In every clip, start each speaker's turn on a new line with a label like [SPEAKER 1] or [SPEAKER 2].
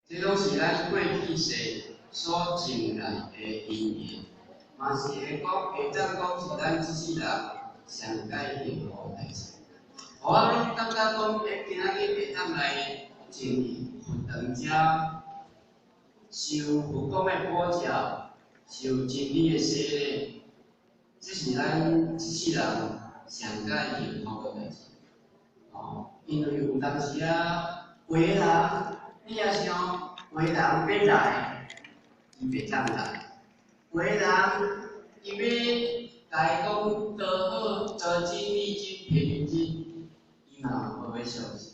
[SPEAKER 1] 這攏是咱過去世所種來的因緣，嘛是會講會當講是咱這世人上蓋幸福的代誌。予咱感覺講，今仔日會當來進入佛堂遮，受佛講的普照，受真理的洗禮，這是咱這世人上蓋幸福的代誌。哦，因為有當時啊，有的人，你也想，有的人欲來，伊袂當來；有的人，伊欲來講多好、多真理、真便宜、真，伊嘛無欲相信。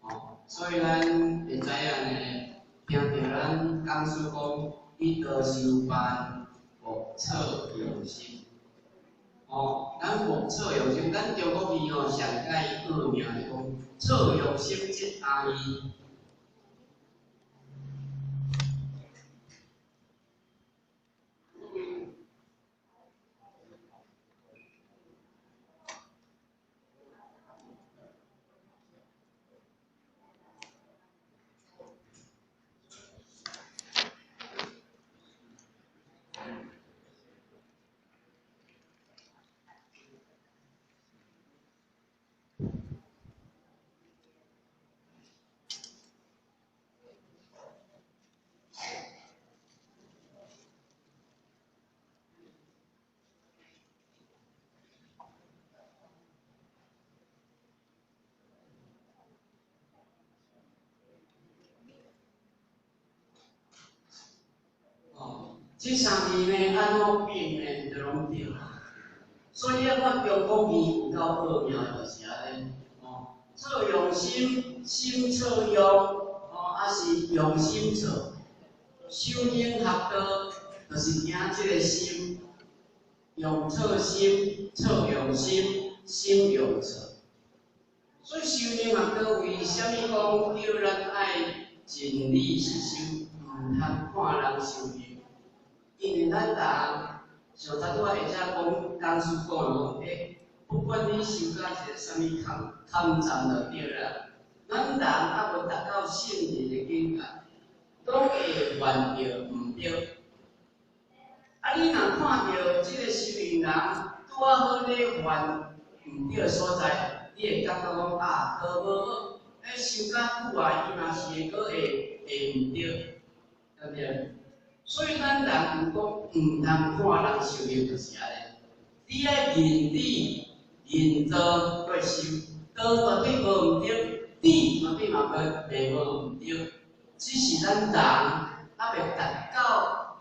[SPEAKER 1] 哦，所以咱會知影呢，聽著咱講師講，以道修辦，莫錯用心。哦，咱莫錯用心，咱中國字吼上蓋奧妙就講，錯用心即阿義。哦，這三字呢，按怎變呢，就攏對啦。所以你看中國字有夠奧妙，就是按呢。哦，錯用心，心錯用，哦，抑是用心錯。修行學道，就是行這个心，用錯心，錯用心，心用錯。所以修行學道，為啥物講叫咱愛盡理去修，毋通看人修行？因為咱人像頭拄仔下遮講講師講的講，不管你修到一個啥物坎站就對啦。咱人猶無達到聖人的境界，攏會犯著毋對。啊，你若看著這个修行人拄仔好咧犯毋對的所在，你會感覺講啊，都無好，修較久啊，伊嘛是會閣會毋對，對毋對？所以咱人有講毋通看人修行，就是按呢。你愛認理認道來修，道絕對無毋對，理絕對嘛袂無毋對，只是咱人猶未達到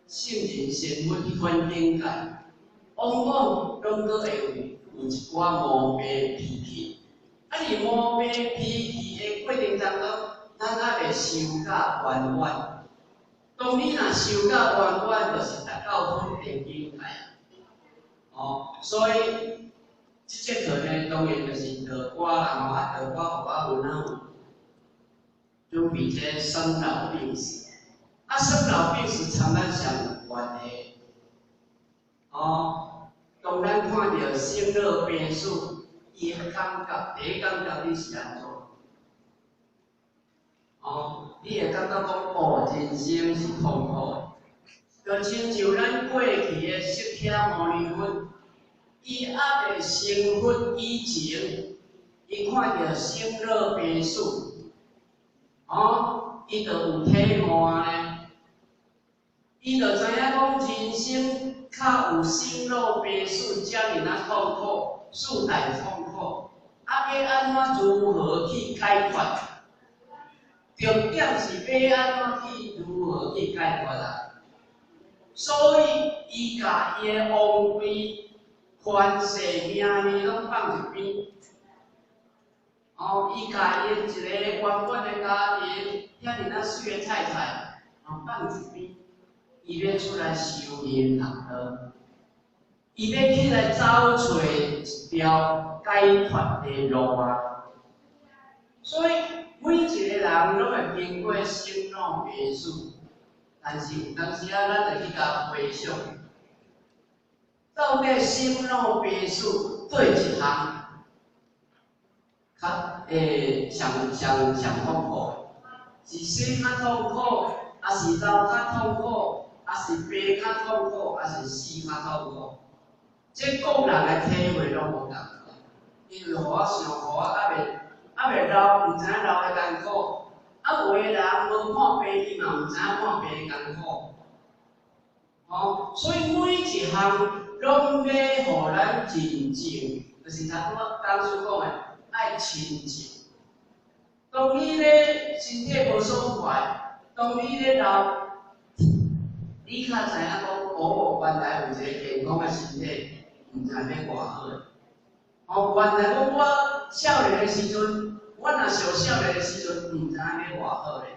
[SPEAKER 1] 聖人仙佛彼款境界，往往攏閣會有一寡毛病脾氣。啊，佇毛病脾氣的過程當中，咱猶未修甲圓滿。當你若修甲圓滿，就是達到佛的境界。哦，所以這節課呢，當然就是道歌啦，吼，啊，道歌予我阮仔有準備這生老病死。啊，生老病死參咱上有關係。哦，當咱看著生老病死，伊的感覺，第一感覺你是按怎？哦，你會感覺講，哦，人生是痛苦的，就親像咱過去的釋迦牟尼佛，伊猶未成佛以前，伊看著生老病死，哦，伊就有體悟呢。伊就知影講人生較有生老病死遮爾仔痛苦，四大痛苦，啊，欲按怎如何去解脫？重點是欲按怎去如何去解脫啊？所以，伊共伊的王位、權勢、名利攏放一邊。哦，伊共伊一個原本的家庭，遐爾仔媠的太太，哦，放一邊，伊欲出來修行學道，伊欲起來走揣一條解脫的路啊！所以每一個人攏會經過生老病死，但是有當時啊，咱就去共回想，到底生老病死佗一項較上上上痛苦的？是生較痛苦，抑是老較痛苦，抑是病較痛苦，抑是死較痛苦？這個人的體會攏無仝款，因為予我想，予我猶未老，毋知影老的艱苦；啊，有的人無看病，伊嘛毋知影看病的艱苦。吼，所以每一項攏欲予咱真正，就是頭拄仔講師講的，愛親近。當你咧身體無爽快，當你咧老，你較知影講，哦，原來有一個健康的身體，毋知欲偌好。哦，原來講我少年的時陣，我若想少年的時陣，毋知影欲偌好咧。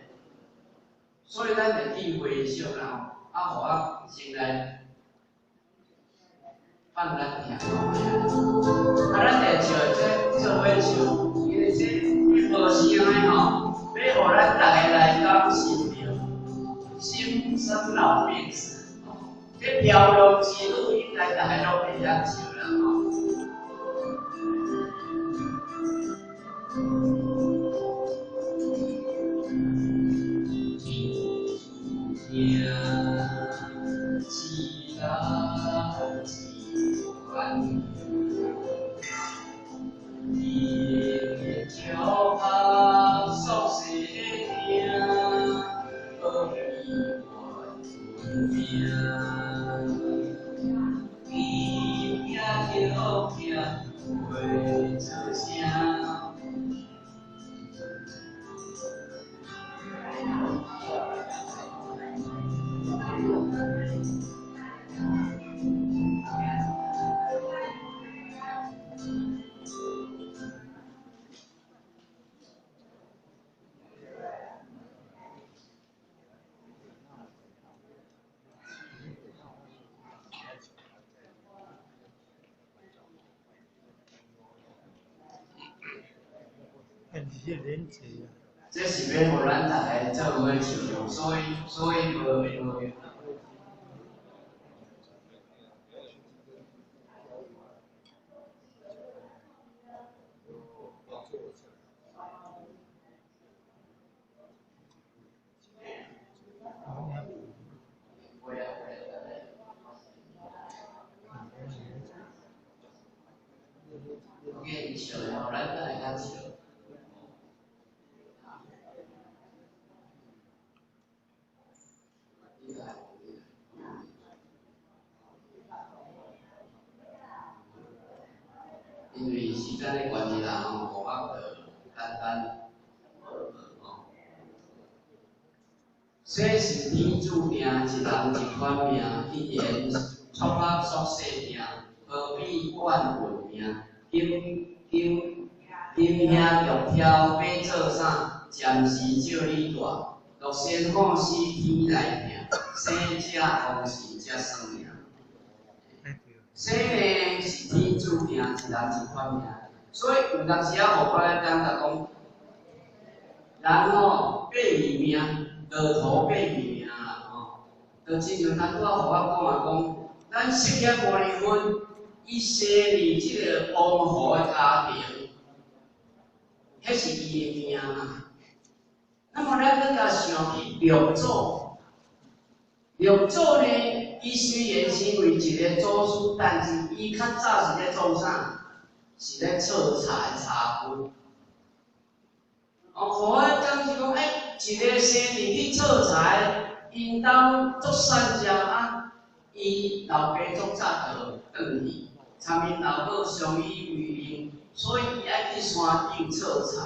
[SPEAKER 1] 所以咱會去回想啦，啊，予我先來放咱聽看覓啊。啊，咱會唱這做伙唱，因為這無聲的吼，欲予咱逐个來感受著心生老病死。這飄浪之旅應該逐个攏會曉唱啦吼。命一人一款命，天照拍宿世定，何必怨命？金听玉听袂出声。這是欲予咱逐个做伙唱，所以無。我笑的吼，咱等下較笑。因為時間的關係啦，吼，無法度簡單吼。生是天注定，一人一款命，一言束縛宿世定，何必怨運命？金金金兄玉挑欲做啥？暫時借你蹛，落仙好死天來聽，生者風時才算命。生呢是天注定，一人一款命，所以有當時仔，予我來感覺講，人吼八字命，落土八字命啦吼，就親像頭拄仔予我講啊講，咱釋迦牟尼佛伊生佇這個王侯的家庭，彼是伊的命嘛。那麼咱閣共想起六祖，六祖呢？伊雖然身為一個祖師，但是伊較早是咧做啥？是咧採茶的茶夫。哦，予我感覺講，欸，一個生佇去採茶的，𪜶兜足散食啊，伊老爸足早就轉去，參𪜶老母相依為命，所以伊愛去山頂採茶。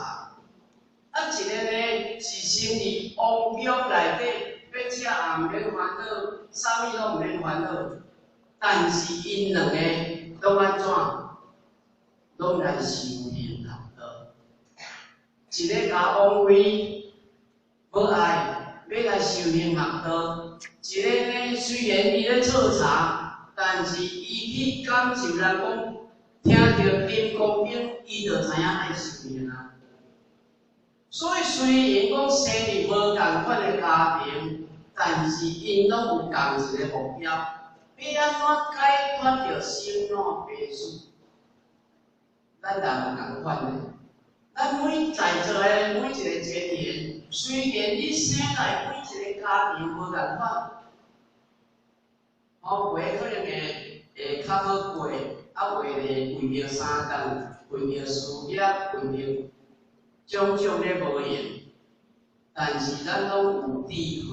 [SPEAKER 1] 啊，一個呢是生佇王宮內底，欲食也毋免煩惱，啥物攏毋免煩惱。但是𪜶兩個攏按怎？攏來修行學道。一個共王位無愛，欲來修行學道；一個呢，雖然伊咧採茶，但是伊去感受人講，聽著金剛經，伊就知影愛修行啊。所以雖然講生佇無仝款的家庭，但是𪜶攏有仝一個目標，欲按怎解脫著生老病死？咱人有仝款的，咱每在座的每一個青年，雖然你生來每一个家庭無共款，吼，有的可能會較好過，啊，有的為著相共，為著事業，為著種種咧無閒，但是咱攏有智慧，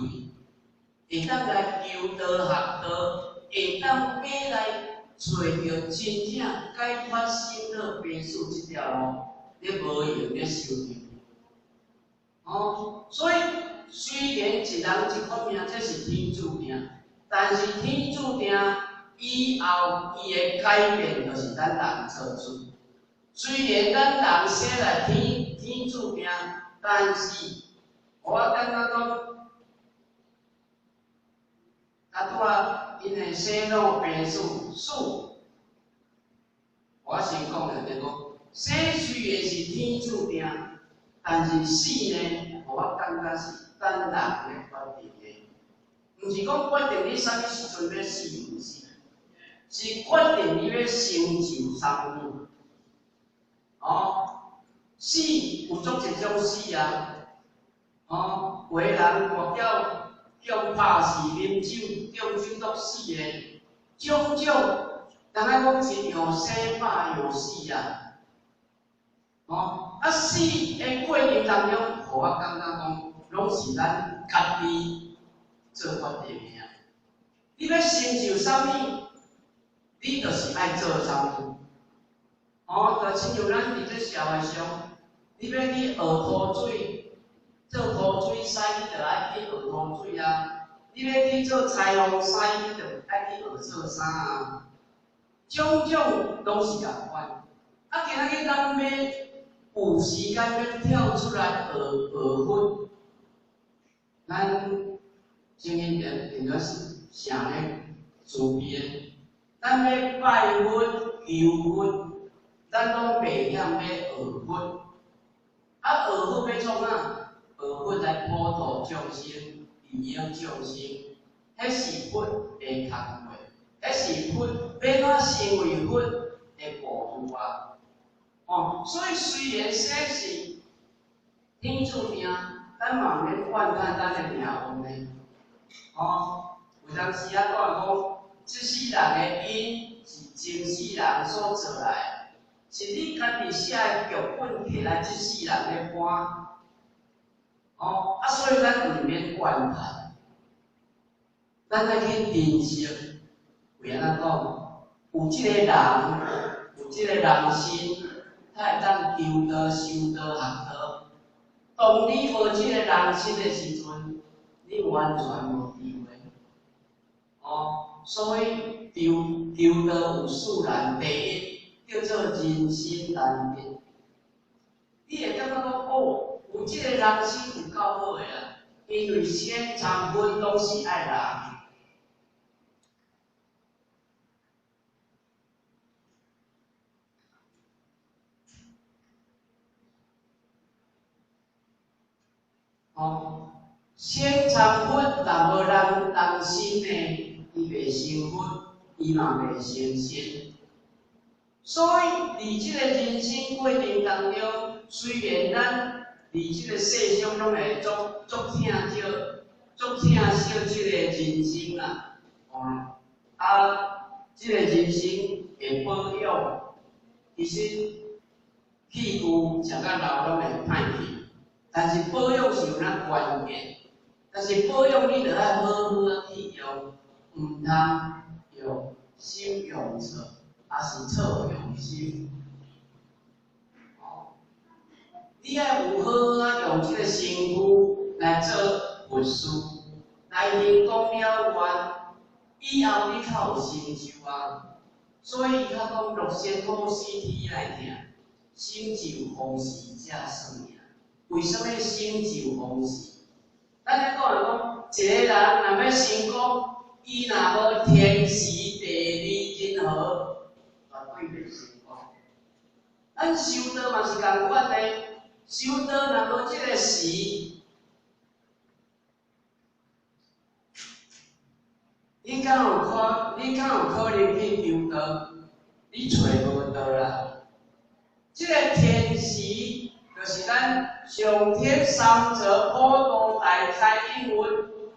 [SPEAKER 1] 會當來求道學道，會當欲來揣著真正解脫生老病死這條路，咧無閒咧修行。哦，所以雖然一人一顆命，這是天注定，但是天注定以後伊的改變，就是咱人做主。雖然咱人生來天注定，但是我感覺講，啊拄仔𪜶的生老病死死，我先講著就是講，生雖然是天注定，但是死呢，我感覺是咱人咧決定的，毋是講決定你啥物時陣欲死，毋是，是決定你欲成就啥物。哦，死有足濟種死啊！哦，有的人跋筊，予拍死、啉酒、中酒毒死的，種種，人仔講一樣生，百樣死啊！哦，啊死的過程當中，予我感覺講，攏是咱家己做決定的啊！你欲成就啥物，你就是愛做啥物。哦，就親像咱佇這社會上，你欲去學塗水，做塗水師，你就愛去學塗水啊；你欲去做裁縫師，你就愛去學做衫啊。種種攏是仝款。啊，今仔日咱欲有時間欲跳出來學學佛，咱前一陣定咗是啥咧慈悲的，咱欲拜佛求佛。咱攏袂曉欲學佛，啊學佛欲創啥？學佛來普度眾生，利益眾生，彼是佛的工課，彼是佛欲按怎成為佛的步驟啊！哦，所以雖然生是天注定，咱嘛毋免怨嘆咱的命運呢。哦，有當時啊講講，這世人的因是前世人所做來的。是你家己寫的劇本摕來這世人咧搬，哦，啊，所以咱毋免怨嘆，咱愛去珍惜。為按怎講？有這個人，有這個人身，才會當求道、修道、學道。當你無這個人身的時陣，你完全無機會。哦，所以求道有四難，第一。叫做人身難得，你會感覺講哦，有這個人身有夠好的啊，因為先參佛攏是愛人。哦，先參佛若無人身呢，伊袂成佛，伊嘛袂成仙。所以，佇這個人生過程當中，雖然咱佇這個世上攏會足足疼惜、足疼惜這個人生啦，哦，啊，這個人生的保養，其實器具食甲老攏會歹去，但是保養是有哪關鍵，但是保養你著愛好好仔去用，毋通用心用錯。也是錯用心，哦，你愛有好好仔用這個身軀來做佛事，來成功了願，以後你較有成就啊。所以伊較講六仙好死天來聽，成就方時才算命。為啥物成就方時？咱咧講來講，一個人若欲成功，伊若無天時地利人和。絕對袂成功。咱修道嘛是仝款的，修道若無這個時，你敢有可？你敢有可能去求道？你揣無道啦。這個天時就是咱修上天三泽普度大开应运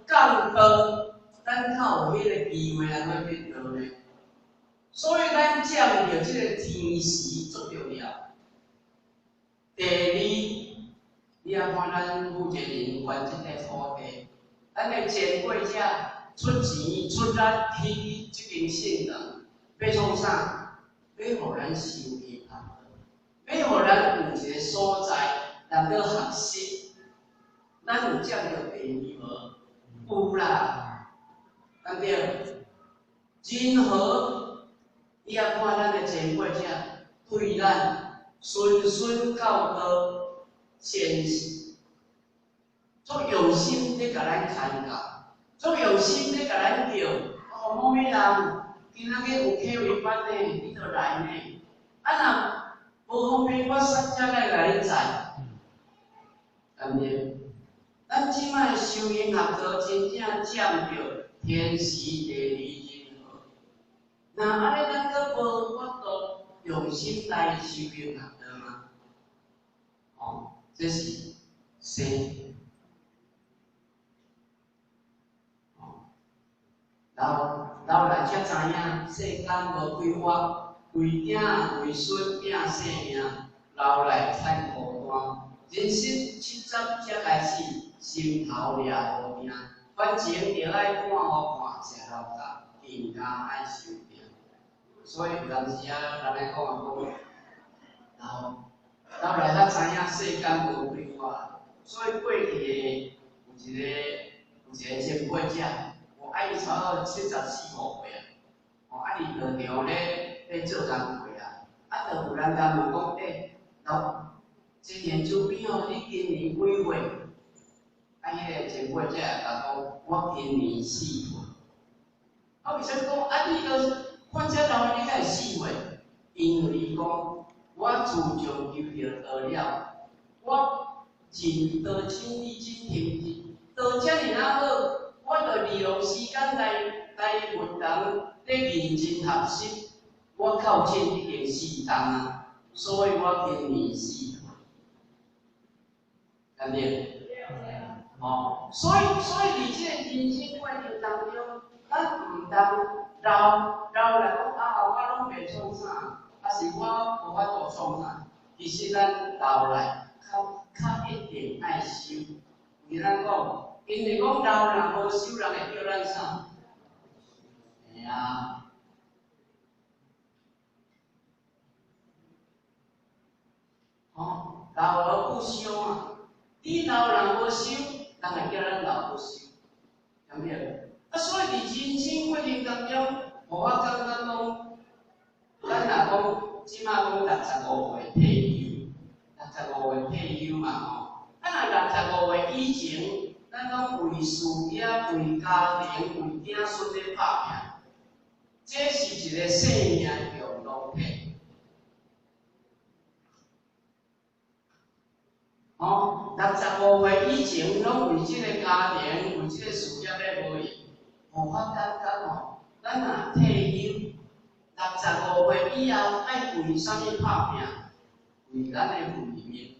[SPEAKER 1] 降道，咱较有彼个机会来去得道呢。所以咱占著这个天时足重要。第二，你也看咱负责人管这块土地，咱的前辈者出钱出力起这间圣堂，欲创啥？欲予咱修行学道，欲予咱有一个所在通阁学习。咱有占著便宜无？有啦，对毋对？任何你也看咱的前辈者对咱諄諄教导，善事，足用心咧共咱牵教，足用心咧共咱叫。哦，某某人，今仔日有客位班呢，你著来呢。啊，若无方便，我煞车来共你载，对毋对？咱这摆修行学道，真正占著天时地利人和。若按呢，咱阁无法度用心来修行学道吗？哦，这是生。哦，老老来才知影，世间无规划，为囝为孙拼性命，老来惨孤单。人生70才开始，心头掠无定，反正著爱看予看，食老甲，更加爱修定。所以有当时啊，人咧讲啊讲，老老来才知影世间无规划，所以过去的有一个前辈者，哦，啊伊差不多74、5岁啊，哦，啊伫道场咧做工课啊，啊，就有人共问讲，欸，老青年主编哦，你今年几岁？啊，彼个前辈者也共讲，我今年4岁。啊，为啥物讲？啊，你都看遮老，你敢会4岁？因为伊讲，我自从求著道了，我尽道真理真行真，道遮尔仔好，我就利用时间来佛堂咧认真学习，我到这已经4冬啊，所以我今年4岁。对毋对？哦，所以伫这个人生过程当中，咱毋通老老来讲啊，我拢袂创啥，啊是我无法度创啥。其实咱老来较一定爱修。为咱讲，因为讲老若无修，人会叫咱啥？嘿啊。哦，老而不修啊！你老若无修，人会叫咱老不修，对毋对？啊，所以伫人生过程当中，予我感觉讲，咱若讲这摆讲65岁退休，六十五岁退休嘛吼，啊若65岁以前，咱拢为事业、为家庭、为子孙咧拍拼，这是一个生命共同体。哦，65岁以前，拢为这个家庭、为这个事业咧无闲。予我感觉吼，咱若退休，六十五岁以后，爱为啥物拍拼？为咱的慧命。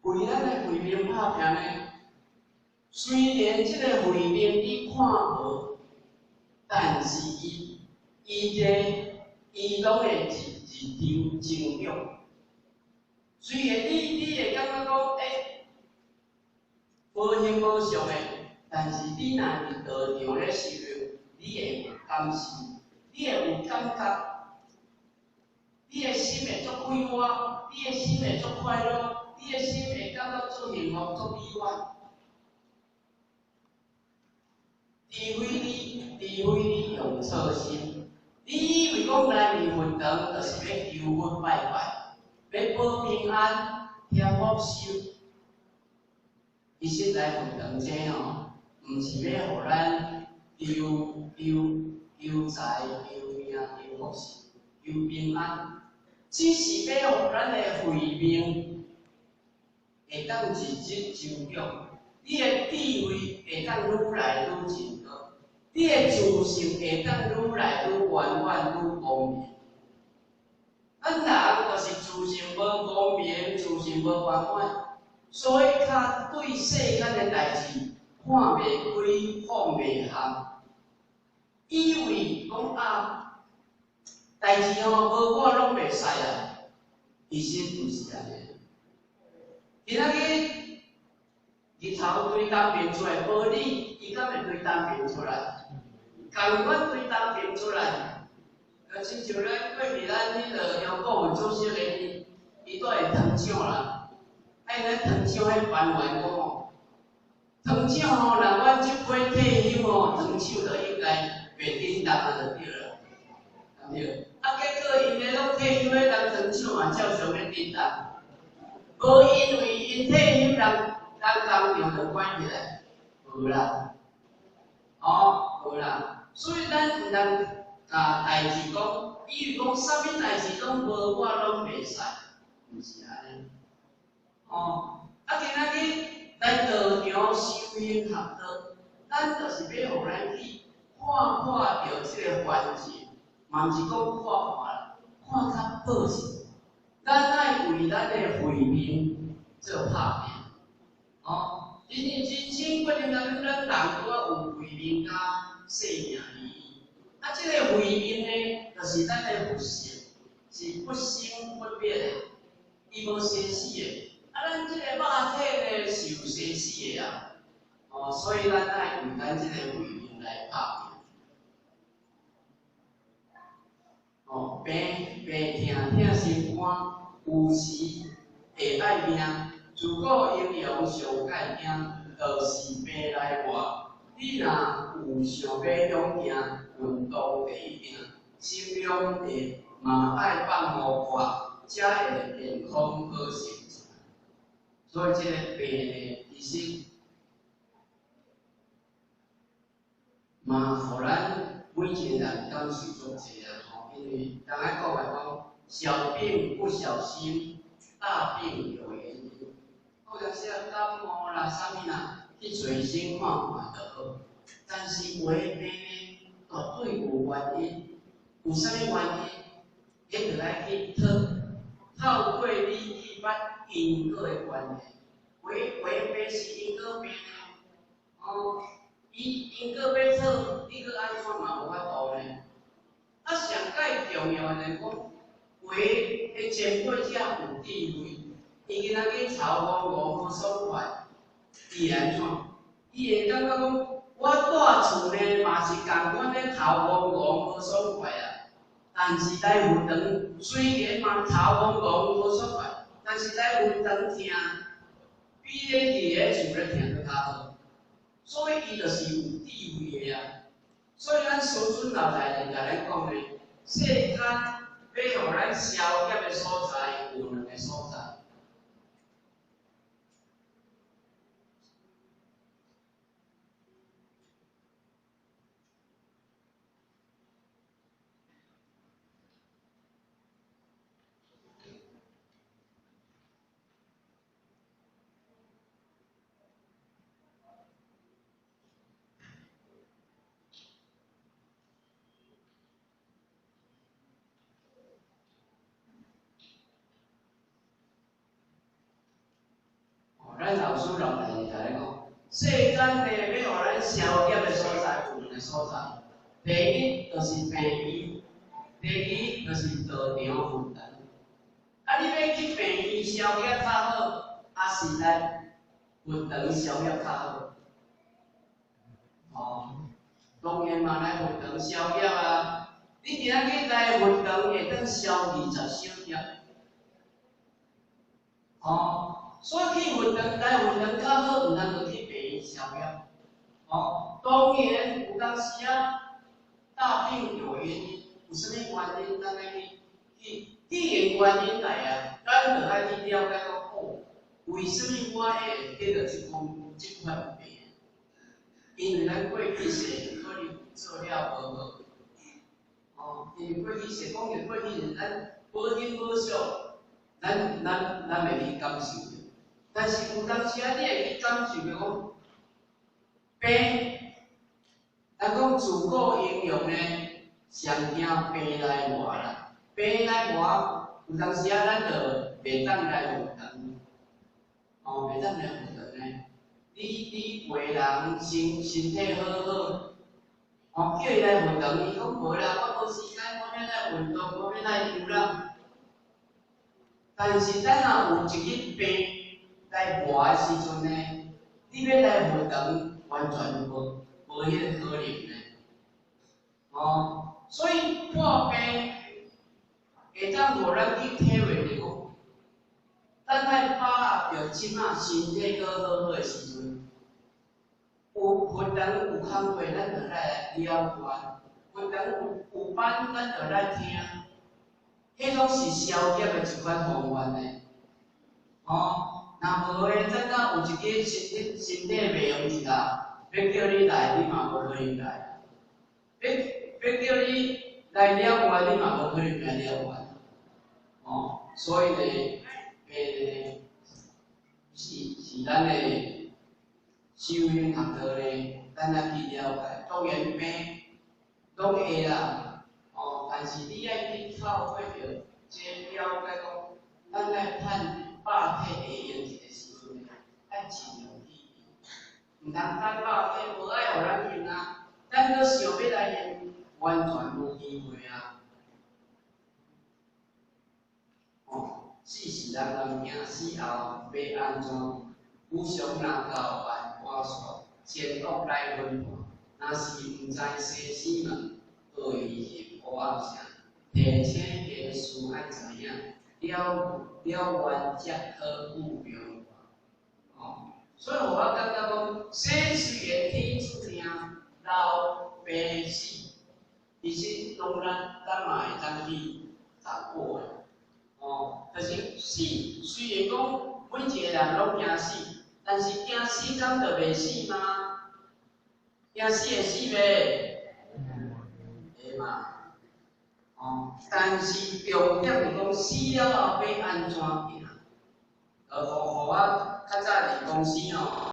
[SPEAKER 1] 为咱的慧命拍拼呢？虽然这个慧命你看无，但是伊拢会日日常增长。虽然你会感觉讲，欸，无形无相的，但是你若伫道场咧修行，你会有感受，你会有感觉，你的心会足快活，你的心会足快乐，你的心会感觉足幸福、足美满。除非你用错心，你以为讲来伫佛堂就是欲求佛拜拜，欲保平安、添福寿。其实来佛堂这吼，毋是欲予咱求财、求命、求福寿、求平安，只是欲予咱的慧命会当日日增长，你的智慧会当愈来愈进步。你的自性會當愈來愈圓滿、愈光明。咱人就是自性無光明，自性無圓滿，所以較對世間的代誌看袂開、放袂下，以為講啊，代誌吼無我攏袂使啊，其實毋是按呢。今仔日日頭對東爿出來，無你，伊敢會對東爿出來？仝款對東爿出來，啊，親像咱過去咱彼个杨國文主席的伊，伊蹛佇糖廠啦，啊，𪜶糖廠彼班員講吼，糖廠吼，若阮這批退休吼，糖廠就應該袂振動啊，就對啦，對毋對？啊，結果𪜶咧攏退休的人，糖廠嘛照常咧振動，無因為𪜶退休人，人工廠就關起來，無啦，哦，無啦。所以咱毋通共代誌講，以為講啥物代誌攏無我攏袂使，毋是按呢。哦，啊，今仔日來道場修行學道，咱就是欲予咱去看破著這个環境，嘛毋是講看破啦，看較薄實。咱愛為咱的慧命做拍拼。哦，因為人生過程當中，咱人拄仔有慧命佮生命意義。啊，這个慧命呢，就是咱的佛性，是不生不滅的，伊無生死的。啊，咱這個肉體呢，是有生死的啊。哦，所以咱愛為咱這個慧命來拍拼。哦，病病疼疼心肝，有時會愛命。自古英雄上蓋驚，就是病來活。你若有想欲勇行，運動第一定，心量大，嘛愛放予闊，才會健康好心情。所以這個病呢，其實嘛，予咱每一個人感受足濟啊！吼，因為人愛講來講，小病不小心，大病有原因。有當時啊，感冒啦，啥物啦，去揣醫生看看就好。但是有的病呢，絕對有原因。有啥物原因？彼就愛去討，透過你去捌因果的關係。有的病是因果病哦，伊因果欲討，你閣按怎嘛無法度呢？啊，上蓋重要的就是講，有的前輩者有智慧。伊今仔日頭毛無爽快，伊會按怎？伊會感覺講，我蹛厝呢嘛是仝款咧頭毛無爽快啊。但是來佛堂雖然嘛頭毛無爽快，但是來佛堂聽，比咧佇咧厝咧聽閣較好。所以伊就是有智慧的啊。所以咱師尊老大人共咱講呢，世間欲予咱消業的所在有兩个所在。咱老師老大人共咱講，世間呢，欲予咱消業的所在有兩个所在。第一就是病院，第二就是道場佛壇。啊，你欲去病院消業較好，抑是來佛堂消業較好？哦，當然嘛來佛堂消業啊！你今仔日來佛堂會當消20小業。哦。所以去佛堂，來佛堂較好，毋通閣去病院消業。哦，當然有當時啊，大病有原因，有啥物原因，咱愛去去，既然原因來啊，咱就愛去了解講，哦，為啥物我會得著這款病？因為咱過去世可能做了無好。哦，因為過去世講著過去世，咱無形無相，咱袂去感受著。但是有當時啊，你會去感受著講，病人講自古英雄呢，上驚病來磨啦，病來磨，有當時啊，咱就袂當來佛堂，哦，袂當來佛堂呢。你袂人身體好好，哦，叫伊來佛堂，伊講無啦，我無時間，我欲來運動，我欲來遊覽。但是咱若有一日病來磨的時陣呢，你欲來佛堂，完全無彼個可能呢。哦，所以破病會當予咱去體會著講，咱愛把握著這馬身體閣好好的時陣，有佛堂有工課，咱就來了願；佛堂有班，咱就來聽。彼攏是消業的一款方法呢。哦，若無的，等到有一日身體袂用一下，欲叫你來，你嘛無可能來；欲叫你來了願，你嘛無可能來了願。哦，所以呢，是咱的修行學道呢，咱愛去了解。當然病攏會啦，哦，但是你愛去透過著這了解講，咱愛盼百體會用一个時陣呢，愛盡量去用，毋通等百體無愛予咱用啊，咱閣想欲來用，完全無機會啊！哦，死是人人驚，死後欲按怎？無常若到萬般煞，善惡來分判。若是毋知生死門，愛入烏暗城。提醒家事愛知影，了了願才好有明哦，所以我感覺講，生雖然天注定，老病死，其實當然咱嘛會當去查過的。哦，就是死，雖然講每一個人攏驚死，但是驚死敢就袂死嗎？驚死會死袂？會嘛？哦，但是重點是講死了後欲按怎行？予我較早佇公司吼。